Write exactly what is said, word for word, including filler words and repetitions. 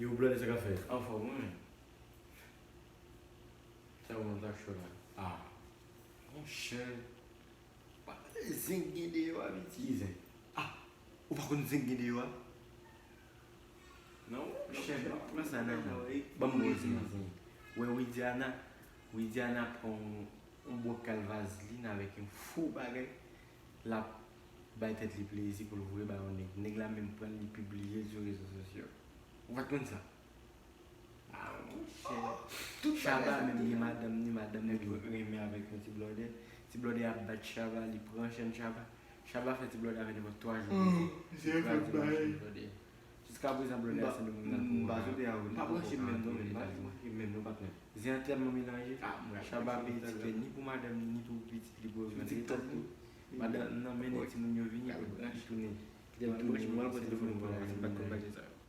Yo, Blondè, sa k ap fèt? Anfòm, wi, men. Sa ou nan tak cho la? Ah, monchè. Pa pale zen k gen deyò a, piti. Ki zen? Ah, ou pa konn zen k gen deyò a? Non, monchè, pa pale sa nan. Ban m bon zen, zen. Wè, Widiana, Widiana pran yon, yon bokal vazlin avèk yon fo bagay. L ap bay tèt li plezi pou l voye bay yon nèg. Nèg la menm pran l, li pibliye l sou rezo sosyo. Ou pa t konn sa? Ah, monchè. Tout Shabba menm gen madanm, ni madanm li renmen avèk yon ti blòdè. Ti blòdè ap bat Shabba, li pran chèn Shabba. Shabba fè ti blòdè a fè nenpòt twa jou. Li kraze machin blòdè. Jiska prezan, blòdè a se nou menm nan pou. M pa sou te a wi. M pa branche menm non, m pa branche menm non, patnè. Zen an tèlman melanje. Shabba peye ti kè ni pou madanm li, ni pou pitit li pou yo vin Etazini. Madanm nan mennen timoun yo vini, epi li tounen. Kite l tounen, se nou menm pou l al, se m pa t konn bagay sa yo.